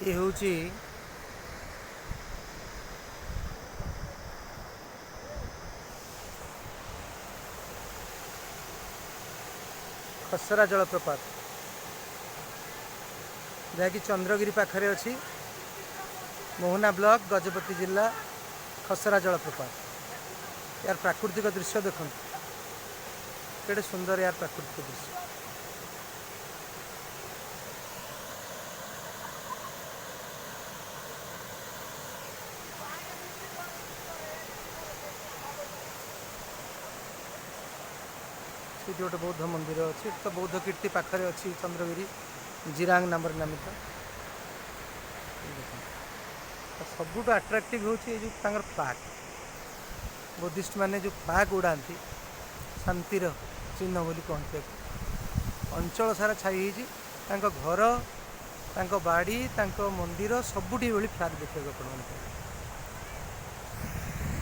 ଇଏ ହେଉଛି ଖସରା ଜଳପ୍ରପାତ, ଯାହାକି ଚନ୍ଦ୍ରଗିରି ପାଖରେ ଅଛି, ମୋହନା ବ୍ଲକ, ଗଜପତି ଜିଲ୍ଲା। ଖସରା ଜଳପ୍ରପାତ, ଏହାର ପ୍ରାକୃତିକ ଦୃଶ୍ୟ ଦେଖନ୍ତୁ, କେଡ଼େ ସୁନ୍ଦର ଏହାର ପ୍ରାକୃତିକ ଦୃଶ୍ୟ। ସେଇଠି ଗୋଟେ ବୌଦ୍ଧ ମନ୍ଦିର ଅଛି। ଏଠି ତ ବୌଦ୍ଧ କୀର୍ତ୍ତି ପାଖରେ ଅଛି ଚନ୍ଦ୍ରଗିରି, ଜିରାଙ୍ଗ ନାମରେ ନାମିତ। ସବୁଠୁ ଆଟ୍ରାକ୍ଟିଭ୍ ହେଉଛି ଏ ଯେଉଁ ତାଙ୍କର ଫ୍ଲାଗ୍। ବୁଦ୍ଧିଷ୍ଟ ମାନେ ଯେଉଁ ଫ୍ଲାଗ୍ ଉଡ଼ାନ୍ତି, ଶାନ୍ତିର ଚିହ୍ନ ବୋଲି କହନ୍ତି ତାକୁ। ଅଞ୍ଚଳ ସାରା ଛାଇ ହେଇଛି। ତାଙ୍କ ଘର, ତାଙ୍କ ବାଡ଼ି, ତାଙ୍କ ମନ୍ଦିର ସବୁଠି ଏଭଳି ଫ୍ଲାଗ୍ ଦେଖିବାକୁ ଆପଣମାନେ ପାଇବେ।